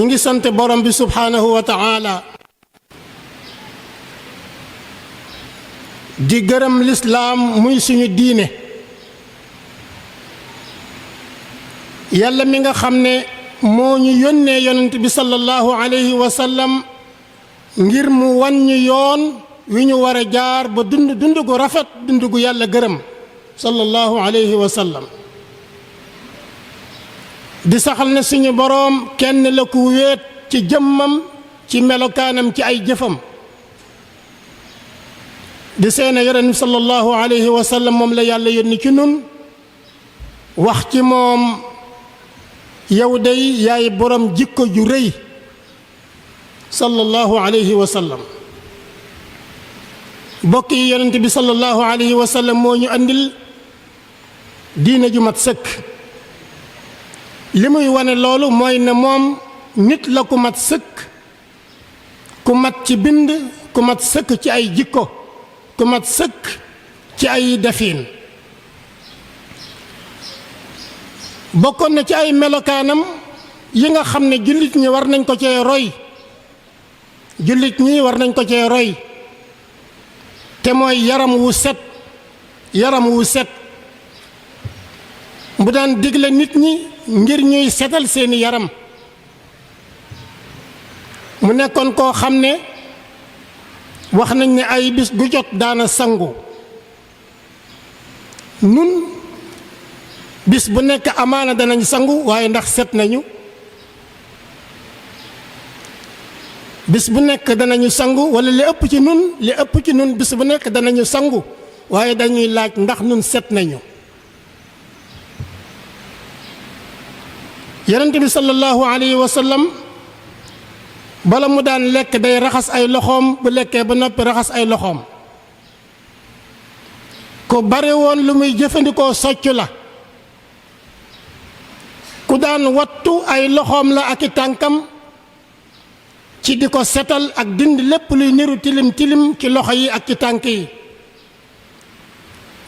ngi sant borom bi subhaanahu wa ta'ala di gërëm lislaam muy suñu diine yàlla mi nga xam ne moo ñu yónnee yonent bi sallallahu alayhi wa sallam ngir mu wan ñu yoon wi ñu war a jaar ba dund gu rafet dund gu yàlla gërëm sallallahu alayhi wa sallam di saxal ne suñu boroom kenn la ku wéet ci jëmmam ci melokaanam ci ay jëfam di seene yonent bi sallallahu alayhi wa sallam moom la yàlla yónni ci nun wax ci moom yow day yaay borom jikko ju rëy sallallahu alayhi wa sallam bokk yi yonent bi sallallahu alayhi wa sallam moo ñu andil diine ju mat sëkk li muy wane loolu mooy ne moom nit la ku mat sëkk ku mat ci bind ku mat sëkk ci ay jikko ku mat sëkk ci ay defiin bokkoon na ci ay melokaanam yi nga xam ne jullit ñi war nañ ko cee roy jullit ñi war nañ ko cee roy te mooy yaram wu set mu daan digle nit ñi ngir ñuy setal seeni yaram mu nekkoon koo xam ne wax nañ ne ay bis gu jot daana sangu nun bis bu nekk amaana danañ sangu waaye ndax set nañu bis bu nekk danañu sangu wala li ëpp ci nun bis bu nekk danañu sangu waaye dañuy laaj ndax nun set nañu yonent bi sallallahu alayhi wa sallam bala mu daan lekk day raxas ay loxoom bu lekkee ba noppi raxas ay loxoom ku bare woon lu muy jëfandikoo soccu la ku daan wattu ay loxoom la ak i tànkam ci di ko setal ak dindi lépp luy niru tilim tilim ci loxo yi ak ci tànk yi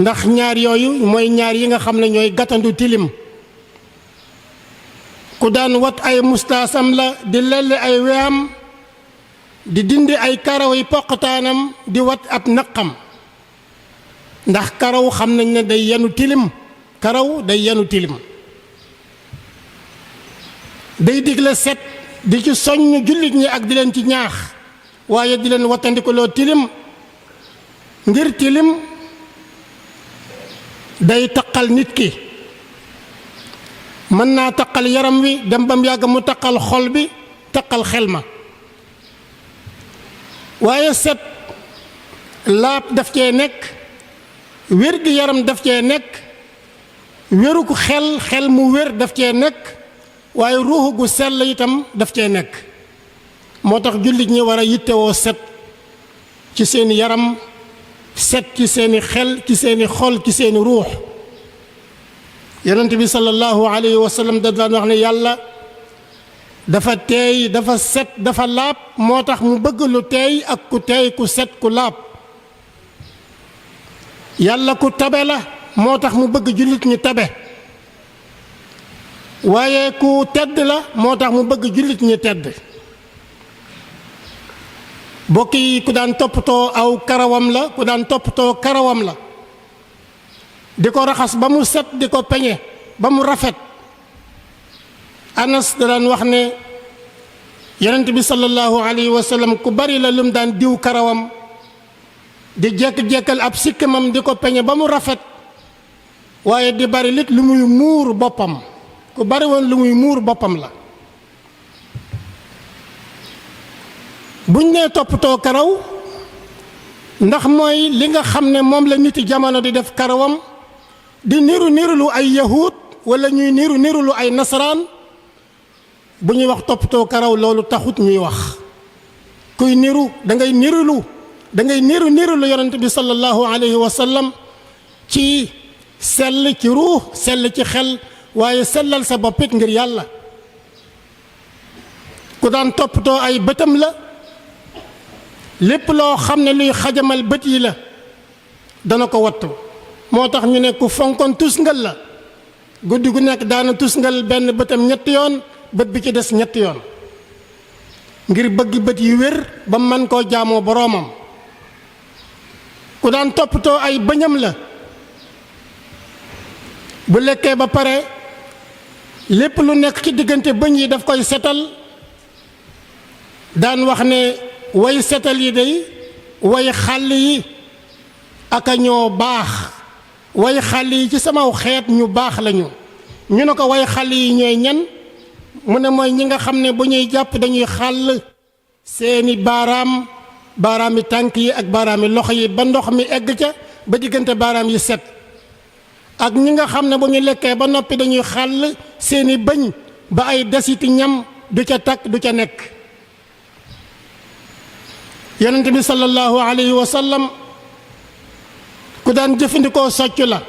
ndax ñaar yooyu mooy ñaar yi nga xam ne ñooy gàttandu tilim ku daan wat ay mustaasam la di lelle ay weyam di dindi ay karaw yi poqataanam di wat ab naqam ndax karaw xam nañ ne day yenu tilim karaw day yenu tilim day digle set di ci soññ jullit ñi ak di leen ci ñaax waaye di leen wattandikuloo tilim ngir tilim day taqal nit ki mën naa taqal yaram wi dem bam yàgg mu taqal xol bi taqal xel ma waaye set laab daf cee nekk wér gi yaram daf cee nekk wéru ko xel mu wér daf cee nekk waaye ruuxu gu sell itam daf cee nekk moo tax jullit ñi war a yittewoo set ci seeni yaram set ci seeni xel ci seeni xol ci seeni ruux yonent bi sallallahu alayhi wa sallam da daan wax ne yàlla dafa teey dafa set dafa laab moo tax mu bëgg lu teey ak ku teey ku set ku laab yàlla ku tabe la moo tax mu bëgg jullit ñi tabe waaye ku tedd la moo tax mu bëgg jullit ñi tedd bokk yi ku daan toppatoo aw karawam la ku daan toppatoo karawam la di ko raxas ba mu set di ko peñe ba mu rafet Anas da daan wax ne yonent bi sallallahu alayhi wa sallam ku bari la lum daan diw karawam di jekk-jekkal ab sikkimam di ko peñe ba mu rafet waaye di bari lit lu muy muur boppam ku bari woon lu muy muur boppam la buñ nee toppatoo karaw ndax mooy li nga xam ne moom la niti jamono di def karawam di niru ay yahud wala ñuy niru ay nasaraan bu ñuy wax toppatoo karaw loolu taxut ñuy wax kuy niru da ngay niru lu yonent bi sallallahu alayhi wa sallam ci sell ci ruux sell ci xel waaye sellal sa boppit ngir yàlla ku daan toppatoo ay bëtam la lépp loo xam ne luy xajamal bët yi la dana ko wattu moo tax ñu ne ku fonkoon tusngal la guddi gu nekk daana tusngal benn bëtam ñetti yoon bët bi ci des ñetti yoon ngir bëgg bët yu wér ba man koo jaamoo boroomam. ku daan toppatoo ay bëñam la. bu lekkee ba pare lépp lu nekk ci diggante bëñ yi daf koy setal. daan wax ne way setal yi day way xàll yi aka ñoo baax. way xàll yi ci samaw xeet ñu baax lañu. ñu ne ko way xàll yi ñooy ñan mu ne mooy ñi nga xam ne bu ñuy jàpp dañuy xàll seeni baaraami tànk yi ak baaraami loxo yi ba ndox mi egg ca ba diggante baaraam yi set. ak ñi nga xam ne bu ñu lekkee ba noppi dañuy xàll seeni bëñ ba ay desiti ñam du ca takk du ca nekk. yonent bi sallallahu alayhi wa sallam ku daan jëfandikoo soccu la.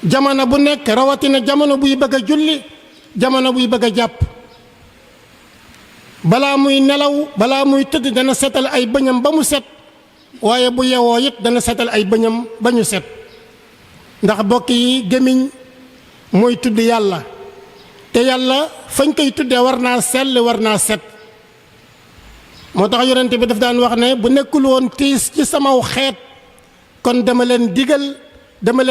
jamono bu nekk rawatina jamono buy bëgg a julli jamono buy bëgg a jàpp. balaa muy nelaw balaa muy tëdd dana setal ay bëñam ba mu set waaye bu yewoo it dana setal ay bëñam ba ñu set. ndax bokk yi gémmiñ mooy tudd yàlla te yàlla fañ koy tuddee war naa sell war naa set. moo tax yonent bi daf daan wax ne bu nekkul woon tiis ci samaw xeet kon dama leen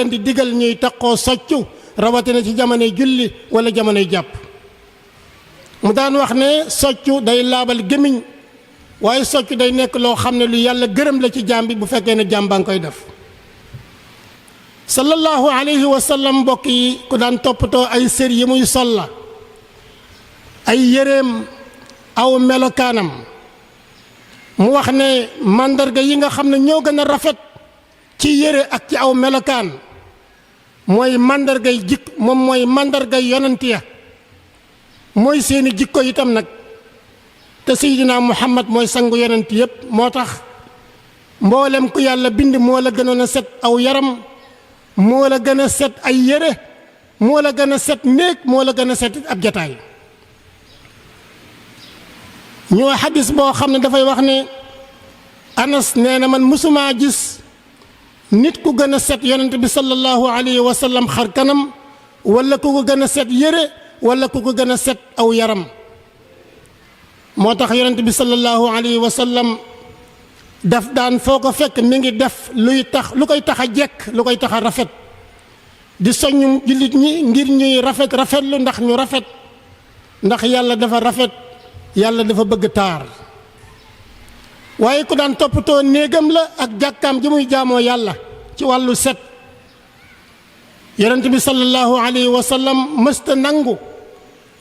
di digal ñuy taqoo soccu rawatina ci jamonoy julli wala jamonoy jàpp. mu daan wax ne soccu day laabal gémmiñ waaye soccu day nekk loo xam ne lu yàlla gërëm la ci jaam bi bu fekkee ne jaam baa ngi koy def. sallallahu alayhi wa sallam mbokk yi ku daan toppatoo ay sër yi muy sol la. ay yéreem aw melokaanam. mu wax ne màndarga yi nga xam ne ñoo gën a rafet ci yére ak ci aw melokaan mooy màndargay moom mooy màndargay yonent ya mooy seeni jikko itam nag. te Seydina Muhammad mooy sangu yonent yépp moo tax mboolem ku yàlla bind moo la gënoon a set aw yaram moo la gën a set ay yére moo la gën a set néeg moo la gën a set ab jataay. ñu xadis boo xam ne dafay wax ne Anas nee na man mësumaa gis nit ku gën a set yonent bi sallallahu alayhi wa sallam xar kanam wala ku ko gën a set yére wala ku ko gën a set aw yaram. moo tax yonent bi sallallahu alayhi wa sallam daf daan foo ko fekk mi ngi def lu koy tax a jekk lu koy tax a rafet di soññ jullit ñi ngir ñuy rafetlu ndax ñu rafet ndax yàlla dafa rafet yàlla dafa bëgg taar. waaye ku daan toppatoo néegam la ak jàkkaam ji muy jaamoo yàlla ci wàllu set. yonent bi sallallahu alayhi wa sallam mësta nangu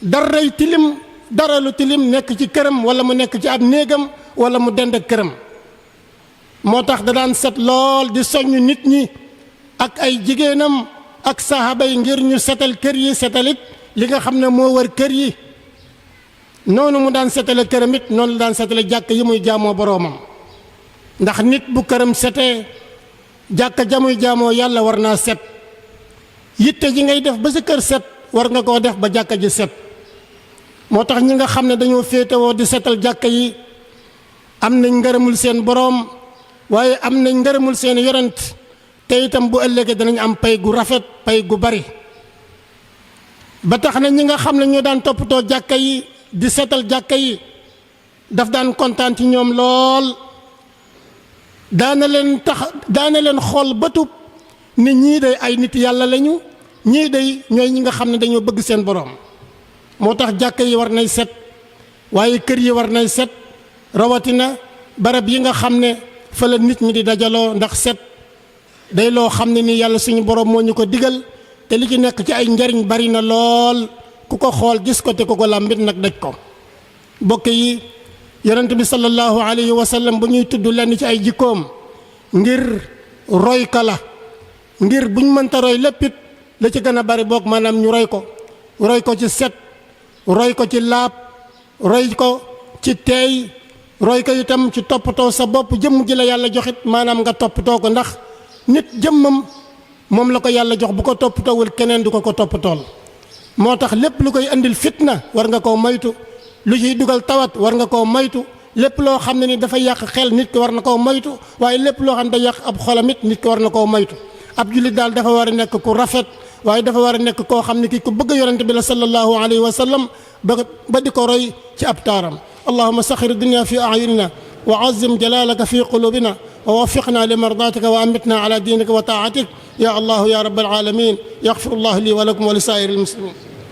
daray tilim dara lu tilim nekk ci këram wala mu nekk ci ab néegam wala mu dend ak këram. moo tax da daan set lool di soññ nit ñi ak ay jigéenam ak saxaaba yi ngir ñu setal kër yi setalit li nga xam ne moo wër kër yi. noonu mu daan setale këram it noonu la daan setale jàkk yi muy jaamoo boroomam. ndax nit bu këram setee jàkka ja muy jaamoo yàlla war naa set. yitte ji ngay def ba sa kër set war nga koo def ba jàkka ji set. moo tax ñi nga xam ne dañoo féetewoo di setal jàkka yi am nañ ngërëmul seen boroom waaye am nañ ngërëmul seen yonent te itam bu ëllëgee danañ am pay gu rafet pay gu bari. ba tax na ñi nga xam ne ñoo daan toppatoo jàkka yi di setal jàkka yi daf daan kontaan ci ñoom lool. daana leen xool bëtub ni ñii day ay nit yàlla lañu ñii day ñooy ñi nga xam ne dañoo bëgg seen boroom. moo tax jàkka yi war nay set waaye kër yi war nay set rawatina barab yi nga xam ne fa la nit ñi di dajaloo ndax set day loo xam ne ni yàlla suñu boroom moo ñu ko digal te li ci nekk ci ay njariñ bari na lool ku ko xool gis ko te ku ko làmbit nag daj ko. bokk yi yonent bi sallallahu alayhi wa sallam bu ñuy tudd lenn ci ay jikkoom ngir roy ka la ngir buñ mënta roy léppit la ci gën a bari boog maanaam ñu roy ko ci set roy ko ci laab roy ko ci teey roy ko itam ci toppatoo sa bopp jëmm ji la yàlla joxit maanaam nga toppatoo ko ndax nit jëmmam moom la ko yàlla jox bu ko toppatoowul keneen du ko toppatool. moo tax lépp lu koy andil fitna war nga koo moytu lu ciy dugal tawat war nga koo moytu lépp loo xam ne ni dafa yàq xel nit ki war na koo moytu waaye lépp loo xam ne da yàq ab xolam it nit ki war na koo moytu. ab jullit daal dafa war a nekk ku rafet waaye dafa war a nekk koo xam ne kii ku bëgg yonent bi la sallallahu alayhi wa sallam ba di ko roy ci ab taaram. اللهم سخر الدنيا في أعيننا وعظم جلالك في قلوبنا ووفقنا لمرضاتك وأمتنا على دينك وطاعتك يا الله يا رب العالمين. يغفر الله لي ولكم ولسائر المسلمين.